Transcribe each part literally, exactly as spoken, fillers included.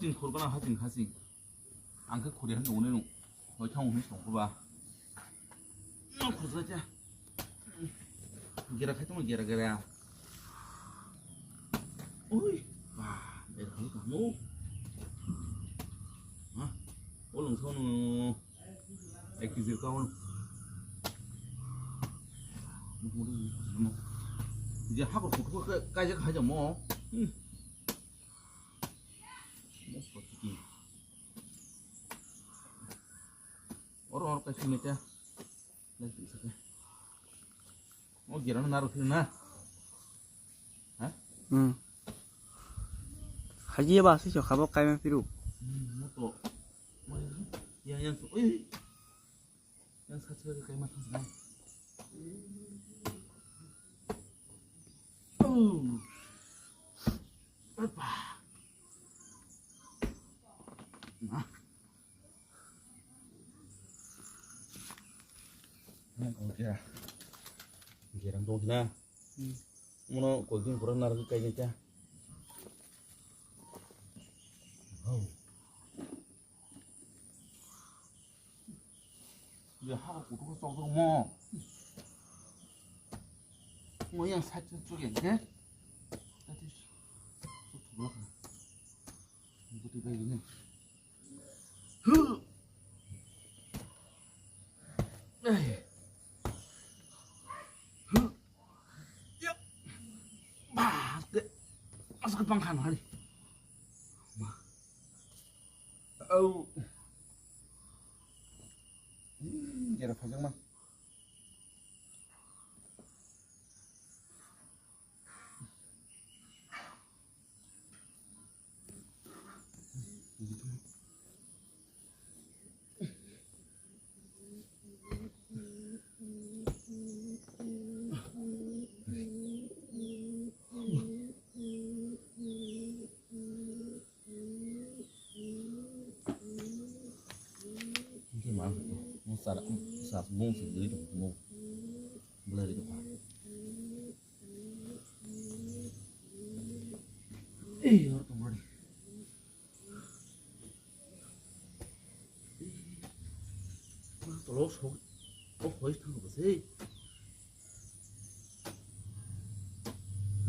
Tin khurgana ha tin khasing. Ang khe khuri han nungni nung. Hoi thang hwnwi song khuba. No khurja cha. Gera khai tong gera gera. Ui. Ba, er khai tong no. Ha. Olong sono. Ek kg ka hwn. Je hakor kutu ka kaijak haijamo. Hmm. Oro oro kaisa mete. Lai saka. O gerano naro sini na. Ha? Hmm. Haji ba si so khabo kaima piru. Hmm, moto. Yang yang so. Oi. Yang satu lagi kaima thang. Oh. Apa? Nah. Gerang dong sini. Hmm. Mono koi din kurang nar kai ni cha. Oh. Ya ha ko tu sok mo. Mo yang sa chu chu ge. Tadi. Buti bai ni. Ba, te, masuk ke pangkhan hari. Au. Hmm, jera phajang ma. Hingke ma, mo sar, sar bung si dui tong mo. Belai ri tong. Eh, yor tong ri. Ma tolo sok. Oh, hoi thang ko sei.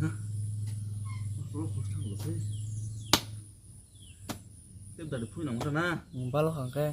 Hah? Tolo hoi thang ko sei. Tep dari phui nang na. Balo khangke.